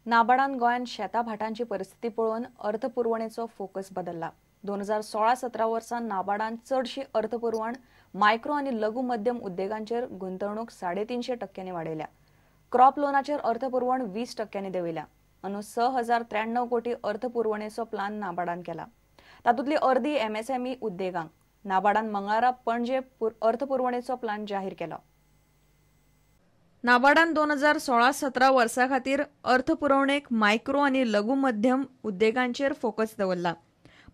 नाबार्डान गोंयांत शेतां भाटांची परिस्थिती पळोवन अर्थपुरवणेचो फोकस बदल्ला. 2016-17 वर्सा नाबार्डान चडशी अर्थपुरवण मायक्रो आनी लघु मध्यम उद्देगांचेर गुंतवणूक 350% वाडयल्या. क्रॉप लोनाचेर अर्थपुरवण 20% देंवयल्या. अंदू 6093 कोटी अर्थपुरवणेचो प्लान नाबार्डान केला. तातूंतली अर्दी एमएसएमई उद्देगांक. नाबार्डान मंगळारा पणजे अर्थपुरवणेचो प्लान जाहीर केलो. नाबार्डान 2016-17 वर्सा खातीर अर्थपुरवणेक मायक्रो आनी लघु मध्यम उद्देगांचेर फोकस दवरला.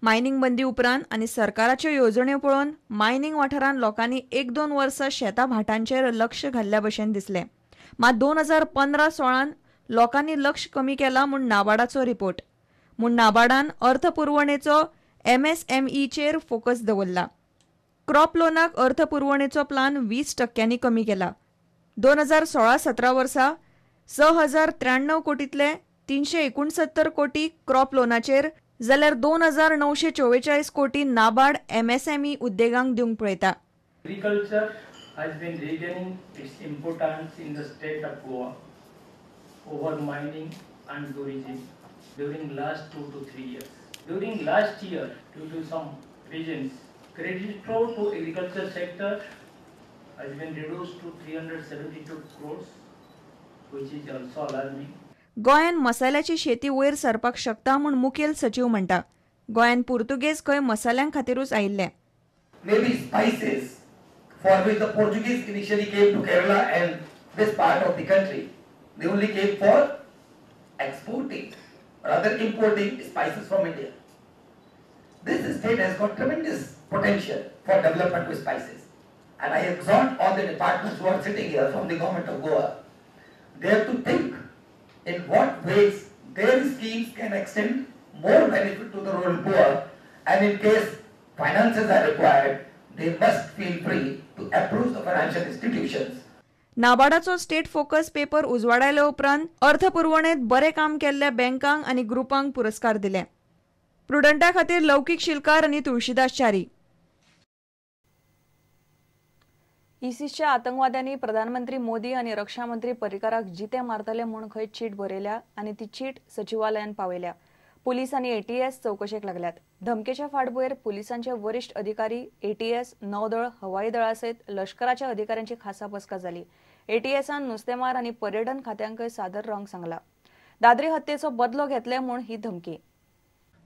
मायनिंग बंदी उपरांत आनी सरकाराच्यो येवजण्यो पळोवन मायनिंग वाठारांत लोकांनी 1-2 वर्सां शेतां भाटांचेर लक्ष घाल्ल्या भशेन दिसलें. मात 2015-16 लोकांनी लक्ष कमी केलां म्हूण नाबार्डाचो रिपोर्ट. म्हूण नाबार्डान अर्थपुरवणेचो एमएसएमईचेर फोकस दवरला. क्रॉप लोनाक अर्थपुरवणेचो प्लान 20% कमी केला. 2016-17 वर्सा 6093 कोटींतले 369 कोटी क्रॉप लोनाचेर जाल्यार 2944 कोटी नाबार्ड एमएसएमई उद्देगांक दिवंक पळयता. Agriculture has been regaining its importance in the state of Goa over mining and tourism during last 2 to 3 years. During last year, due to some reasons, credit flow to agriculture sector has been reduced to 372 crores, which is also alarming. गोंयांत मसाल्याची शेती वयर सरपाक शकता म्हूण मुखेल सचीव म्हणटा. गोंयांत पुर्तुगेज खंय मसाल्यां खातीरूच आयिल्ले. Maybe spices for which the Portuguese initially came to Kerala and this part of the country. They only came for exporting, rather importing spices from India. This state has got tremendous potential for development with spices. And I exhort all the departments who are sitting here from the government of Goa, they have to think in what ways their schemes can extend more benefit to the rural poor, and in case finances are required, they must feel free to approach the financial institutions. नाबार्डाचो state focus paper उजवाडायले उपरांत अर्थपुरवणेंत बरें काम केल्ल्या बँकांक आनी ग्रुपांक पुरस्कार दिले. प्रुडंटा खातीर लौकीक शिलकार आनी तुळशीदास च्यारी. इसिसच्या आतंकवाद्यांनी प्रधानमंत्री मोदी आनी रक्षा मंत्री पर्रीकाराक जिते मारतले म्हूण खंय चीट बरयल्या आनी ती चीट सचिवालयान पावयल्या. पुलीस आनी एटीएस चवकशेक लागल्यात. धमकेच्या फाटभुंयेर पुलिसांचे वरिष्ठ अधिकारी, एटीएस, नौदळ, हवाई दळा सयत लष्कराच्या अधिकाऱ्यांची खासा बसका जाली. एटीएसान नुस्तेमार आनी पर्यटन खात्यांकय सादर रावंक सांगला. दादरी हत्येचो बदलो घेतले म्हूण ही धमकी.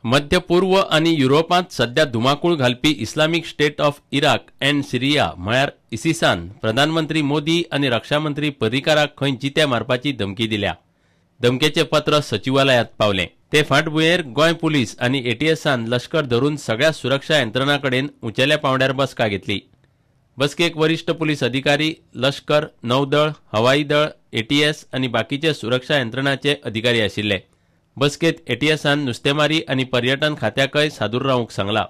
मध्य पूर्व आनी युरोपांत सध्या धुमाकूळ घालपी Islamic State of Iraq and Syria म्हळ्यार इसिसान प्रधानमंत्री मोदी आनी रक्षामंत्री पर्रीकाराक खंय जिते मारपाची धमकी दिल्या. धमकेचें पत्र सचिवालयांत पावलें. ते फाटभुंयेर गोंय पुलीस आनी एटीएसान लश्कर धरून सगळ्या सुरक्षा यंत्रणा कडेन उंचेल्या पांवड्यार बसका घेतली. बसकेक वरिष्ठ पुलीस अधिकारी, लश्कर, नौदळ, हवाई दळ, एटीएस आनी बाकीचे सुरक्षा यंत्रणाचे अधिकारी आशिल्ले. बसकेत एटीएसान नुस्तेमारी आनी पर्यटन खात्याकय सादूर रावंक सांगला.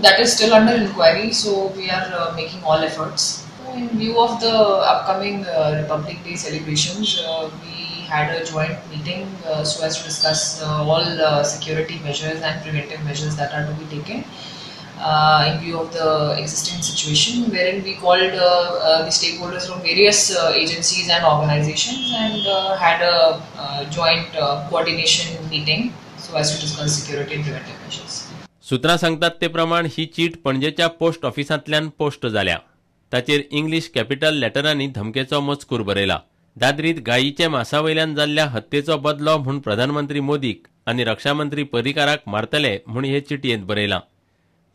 That is still under inquiry, so we are making all efforts. In view of the upcoming Republic Day celebrations, we had a joint meeting so as to discuss all security measures and preventive measures that are to be taken in view of the existing situation, wherein we called the stakeholders from various agencies and organizations and had a joint coordination meeting so as to discuss security and preventive measures. सूत्रां सांगतात ते प्रमाण ही चीट पणजेच्या post ऑफिसांतल्यान post जाल्या. ताचेर English capital लेटरांनी धमकेचो मजकूर बरयला. दादरीत गायीचे मासावयल्यान जाल्ल्या हत्येचो बदलो म्हूण प्रधानमंत्री मोदीक आनी रक्षामंत्री पर्रीकाराक मारतले म्हूण हे चिटयेंत बरयलां.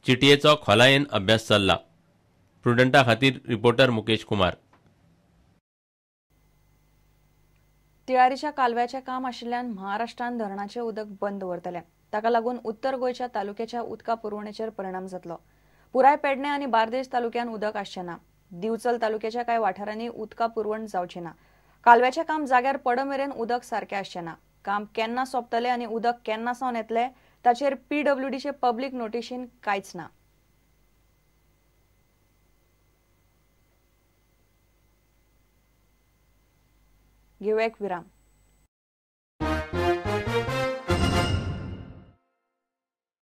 चिटयेचो खोलायेन अभ्यास चल्ला. प्रुडंटा खातीर रिपोर्टर मुकेश कुमार. तिळारीच्या कालव्याचें काम आशिल्ल्यान महाराष्ट्रान धरणाचें उदक बंद दवरतले. ताका लागून उत्तर गोंयच्या तालुक्याच्या उदका पुरवणेचेर परिणाम जातलो. पुराय पेडणे आनी बार्देश तालुक्यान उदक आसचें ना. दिवचल तालुक्याच्या कांय वाठारांनी उदका पुरवण जावची ना. कालव्याचें काम जाग्यार पडमेरेन उदक सारकें आसचें ना. काम केन्ना सोंपतलें आनी उदक केन्ना सावन येतलें ताचेर पीडब्ल्यूडीचे पब्लीक नोटिशीन कांयच ना. घेवया एक विराम.